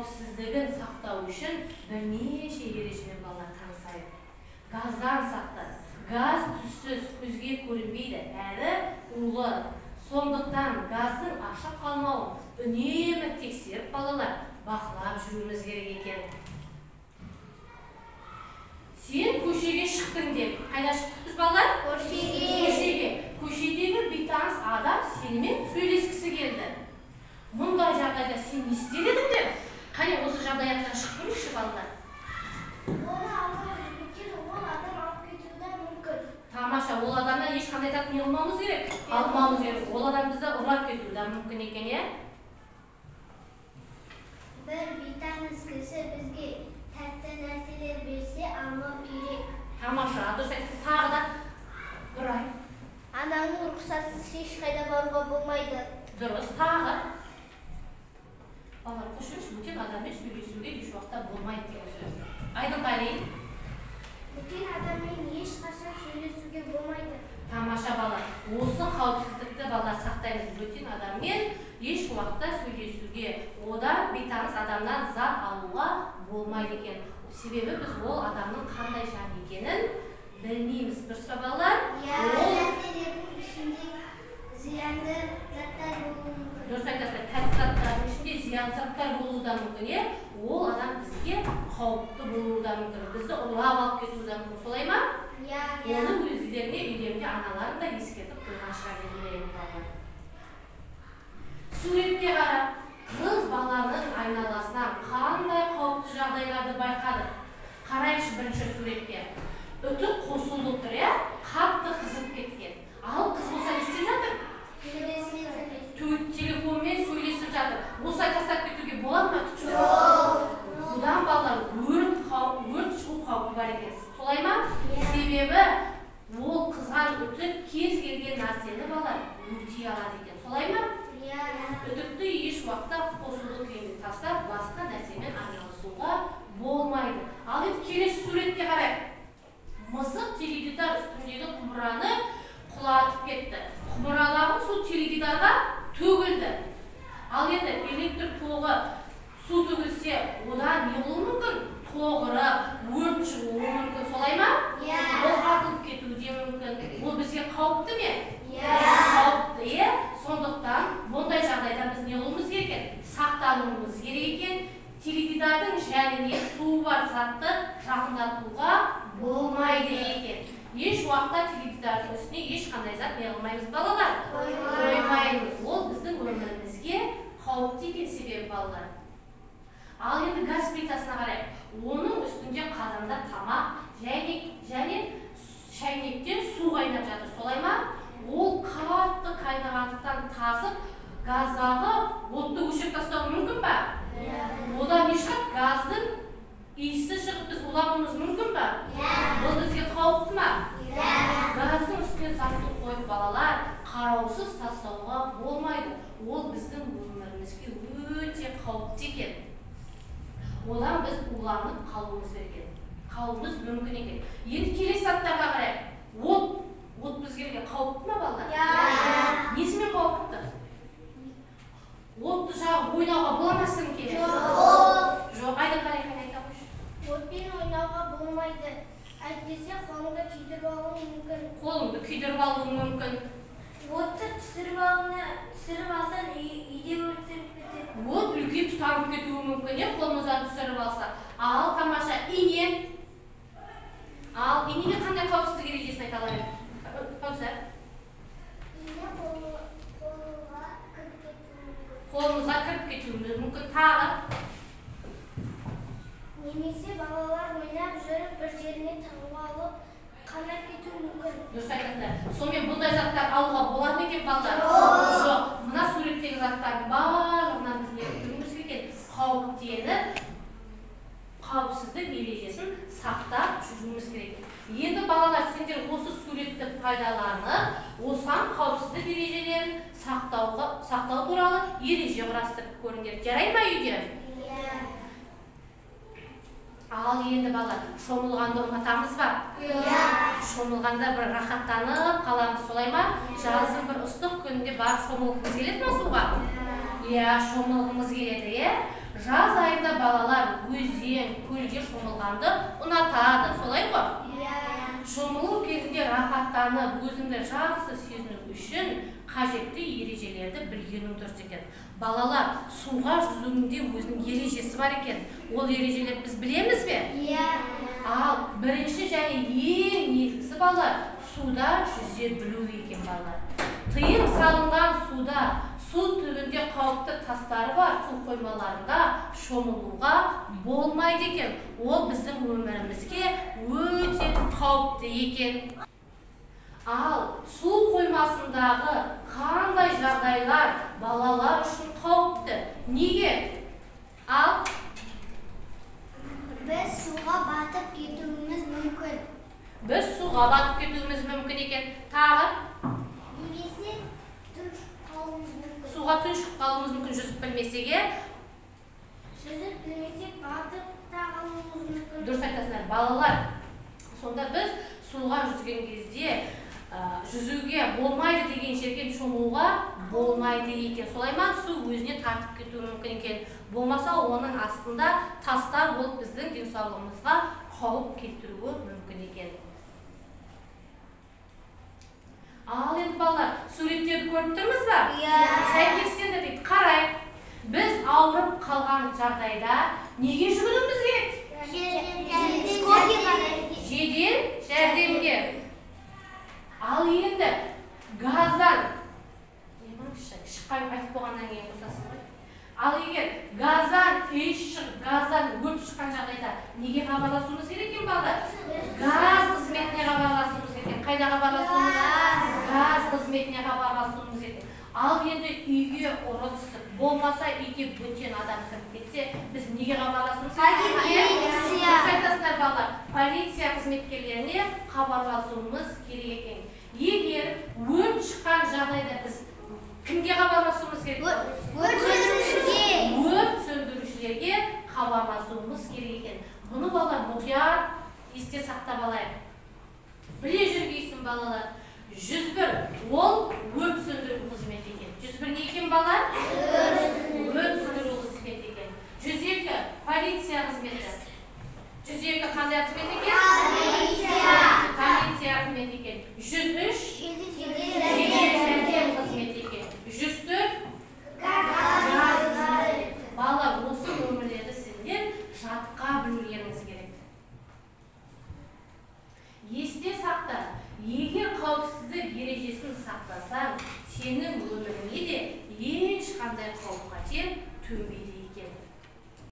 Қауіпсіздігін сақтау үшін бірнеше ережемен балалар танысайық. Газдан сақтан. Газ түссіз, көзге көрінбейді, әрі улы. Сондықтан газдың ашық қалмауын үнемі тексеріп балалар бақылап жүруіміз керек екен. Сен көшеге шықтың деп. Қайда шықтық біз балалар? Көшеге. Көшеге. Көшедегі бейтаныс адам сенімен сөйлескісі келді. Мұндай жағдайда сен не істер едің деп? Қане, осы жағдаяттан шығып көрейікші балалар. Оны алмау керек, өйткені ол адам алып кетуі де мүмкін. Тамаша, ол адамнан ешқандай зат не қылмауымыз керек? Алмауымыз керек. Ол адам бізді ұрлап кетуі де мүмкін екен, иә? Бір бейтаныс кісі бізге тәтті нәрселер берсе, алмау керек. Тамаша, дұрыс айтасың. Тағы да бір ай. Анаңның рұқсатсыз ешқайда баруға болмайды. Дұрыс, тағы. Балалар, қошыршы, бөтен адаммен сөйлесуге еш уақытта болмайды деген сөз. Айдынғали. Бөтен адаммен ешқашан сөйлесуге болмайды. Тамаша бала. Осы қауіпсіздікті балалар сақтаймыз. Бөтен адаммен еш уақытта сөйлесуге, одан бейтаныс адамнан зат алуға болмайды екен. Себебі біз ол адамның қандай жан екенін білмейміз. Дұрыс па, балалар? Иә, нәрселердің ішінде зиянды заттар болуы мүмкін. Дұрыс айтасыздар, тәтті заттардың ішінде зиянды заттар болуы да мүмкін, иә? Ол адам бізге қауіпті болуы да мүмкін, бізді ұрлап алып кетуі де мүмкін, солай ма? Иә. Оны өздеріне үйлерінде аналарын да ескертіп қойған шығар деп ойлаймын балалар. Суретке қара, қыз баланың айналасынан қандай қауіпті жағдайларды байқады? Қарайықшы бірінші суретке. Үтік қосулы тұр, иә? Қатты қызып кеткен. Ал қыз болса не істеп жатыр? Телефонмен сөйлесіп жатыр. Осылай тастап кетуге болады ма? Жоқ. Бұдан балалар өрт шығу қаупі бар екен. Солай ма? Себебі ол қызған үтік кез келген нәрсені балалар өртей алады екен. Солай ма? Иә. Үтікті еш уақытта қосулы күйінде тастап басқа нәрсемен айналысуға болмайды. Ал енді келесі суретке қарайық. Мысық теледидар үстіндегі құмыраны құлатып кетті. Құмырадағы су теледидарға төгілді. Ал енді электр тоғы су төгілсе, одан не болуы мүмкін? Тоғырып, өрт шығуы мүмкін, солай ма? Иә. Ол атылып кетуі де мүмкін. Ол бізге қауіпті ме? Иә. Қауіпті, иә? Сондықтан бұндай жағдайда біз не қылуымыз керек екен? Сақтануымыз керек екен. Теледидардың жәніне суы бар затты жақындатуға болмайды екен. Еш уақытта теледидардың үстіне ешқандай зат не қылмаймыз балалар? Қоймаймыз. Ол біздің өмірімізге қауіпті екен себебі балалар. Ал енді газ плитасына қарайық. Оның үстінде қазанда тамақ және шәйнектен су қайнап жатыр, солай ма? Ол қатты қайнағандықтан тасып, газдағы отты өшіріп тастауы мүмкін ба? Одан не шығады? Газдың иісі шығып біз улануымыз мүмкін ба? Ол бізге қауіпті ма? Газдың үстіне затты қойып балалар қараусыз тастауға болмайды. Ол біздің өмірімізге өте қауіпті екен. Одан біз уланып қалуымыз керек. Қалуымыз мүмкін екен. Енді келесі заттарға қарайық. От бізге қауіпті ма балалар? Иә. Несімен қауіпті? Отты жағып ойнауға бола ма сіңке? Жоқ. Жоқ, Айдын қарай қане айта қойшы. Отпен ойнауға болмайды. Әйтпесе қолыңды күйдіріп алуың мүмкін. Қолыңды күйдіріп алуың мүмкін. Отты түсіріп алсаң үйде өртеніп кетеді. От үлкен тұтанып кетуі мүмкін, е, қолымыздан түсіріп алса. Ал тамаша, ине. Ал инеге қандай қауіпсіздік ережесін айта алар едік? Кәусар. Ине қолға кіріп кетуі мүмкін. Қолымызға кіріп кетуі мүмкін. Тағы. Немесе балалар ойнап жүріп бір жеріне тығып алып қанап кетуі мүмкін. Дұрыс айтасыңдар. Сонымен бұндай заттар алуға болады ма екен балалар? Жоқ. Жоқ. Мына суреттегі заттардың барлығынан біз не күтуіміз керек? Қауіптеніп, қауіпсіздік ережесін сақтап жүруіміз керек. Енді балалар, сендер осы суретті пайдаланып, осыған қауіпсіздік ережелерін сақтау туралы ереже құрастырып көріңдер. Жарай ма үйде? Иә. Ал енді балалар, шомылғанды ұнатамыз ба? Иә. Шомылғанда бір рахаттанып қаламыз, солай ма? Жаздың бір ыстық күнінде барып шомылғымыз келеді ма суға? Иә, шомылғымыз келеді, иә? Жаз айында балалар өзен, көлге шомылғанды ұнатады, солай ғой? Иә. Шомылу кезінде рахаттанып, өзіңді жақсы сезіну үшін қажетті ережелерді білгенің дұрыс екен. Балалар, суға жүзудің де өзінің ережесі бар екен. Ол ережелерді біз білеміз бе? Иә. Ал бірінші және ең негізгісі, балалар, суда жүзе білу екен, балалар. Тыйым салынған суда, су түбінде қауіпті тастары бар су қоймаларында шомылуға болмайды екен. Ол біздің өмірімізге өте қауіпті екен. Ал су қоймасындағы қандай жағдайлар балалар үшін қауіпті? Неге? Ал Біз суға батып кетуіміз мүмкін. Біз суға батып кетуіміз мүмкін екен. Тағы? Немесе тұншығып қалуымыз мүмкін. Суға тұншығып қалуымыз мүмкін, жүзіп білмесек, е? Жүзіп білмесек, батып та қалуымыз мүмкін. Дұрыс айтасыңдар, балалар. Сонда біз суға жүзген кезде жүзуге болмайды деген жерге шомылуға болмайды екен. Солай ма? Су өзіне тартып кетуі мүмкін екен. Болмаса оның астында тастар болып біздің денсаулығымызға қауіп келтіруі мүмкін екен. Ал енді балалар, суреттерді көріп тұрмыз ба? Иә. Сәйкестендір дейді. Қарайық. Біз ауырып қалған жағдайда неге жүгінуіміз керек? Жедел жәрдемге. Ал енді газдан шыққан айтып болғаннан кейін қосасың ғой. Ал егер газдан иіс шығып, газдан өрт шыққан жағдайда неге хабарласуымыз керек екен, балалар? Газ қызметіне хабарласуымыз керек екен. Қайда хабарласуымыз? Газ қызметіне хабарласуымыз керек. Ал енді үйге ұры түсіп, болмаса үйге бөтен адам кіріп кетсе, біз неге хабарласуымыз керек? Полиция. Дұрыс айтасыңдар, балалар. Полиция қызметкерлеріне хабарласуымыз керек екен. Егер өрт шыққан жағдайда біз кімге хабарласуымыз керек? Өрт сөндірушіге. Өрт сөндірушілерге хабарласуымыз керек екен. Бұны балалар мұқият есте сақтап алайық. Біле жүргейсін, балалар. 101 ол өрт сөндіру қызметі екен. 101 не екен, балалар? Өрт сөндіру қызметі екен. 102 полиция қызметі. 102 қандай қызмет екен? Полиция. Полиция қызметі екен. 103 жедел жәрдем қызметі екен. 104 газ қызметі. Балалар, осы нөмірлерді сендер жатқа білулеріңіз керек. Есте сақта, егер қауіпсіздік ережесін сақтасаң, сенің өміріңе де ешқандай қауіп-қатер төнбейді.